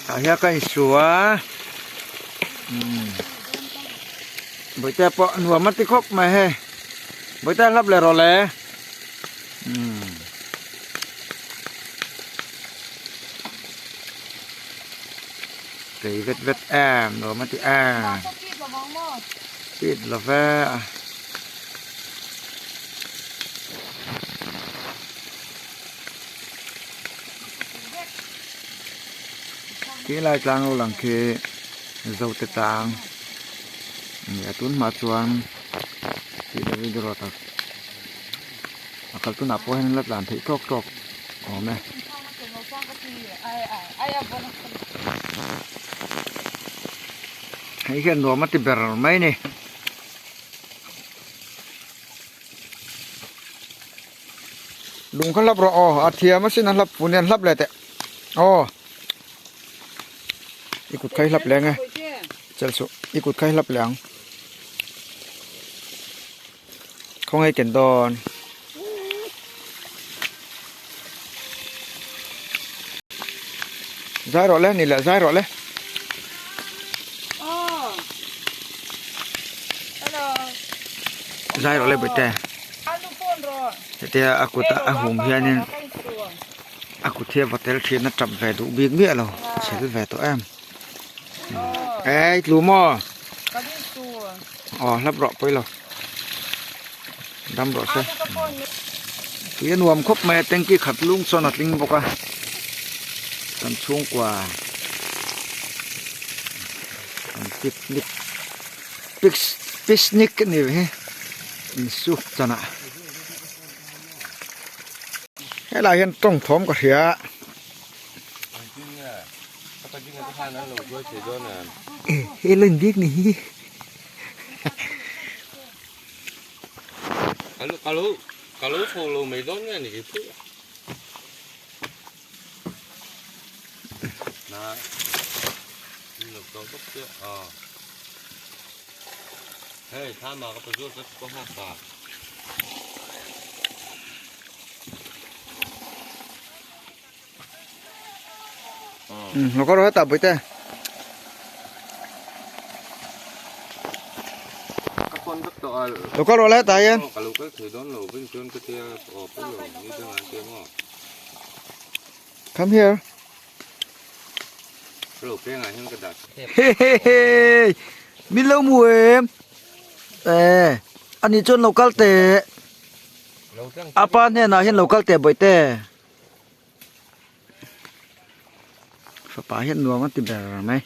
Tah hian ka insu a umm bawihte pawh nuam a ti khawp mai hei bawihte hlap leh rawh le umm kei vet vet em nuam a ti em pit lo ve a. Khi lai tlang lo lang khi zote tlang a ni a tun hma chuan tih deuh hi rawt a a kal tunah pawh hian la tlan theih tawk tawk a awm e. Hei hian nuam a ti ber mai a ni. Lung kha hlap rawh aw a thiam asin a hlap fun hian hlap leh teh aw i kut kha i hlap leh ang e chel suh i kut kha i hlap leh ang khawnge i ken dawn zai rawh le ni leh zai rawh le. Zai rawh le bawihte. Hetia a kut a hum hianin a kut hi a va tel thin a tap ve duh bik miah lo chhel ve tawh em ei tlu maw aw hlap rawh pawi lo dam rawh se tui a nuam khawp mai a tanky khat lung chuan a tling bawk a kan chhungkua kan picnic picnic a ni hi insuk chanah helaiah hian tawng thawm ka hria he la inbiak ni hi Lo kal rawh hetah bawihte. Lo kal rawh le hetah hian. Come here. Hehehe min lo hmu em eh ani chuan lo kal teh a pa hnenah hian lo kal teh bawihte fapa hian nuam a ti ber mai.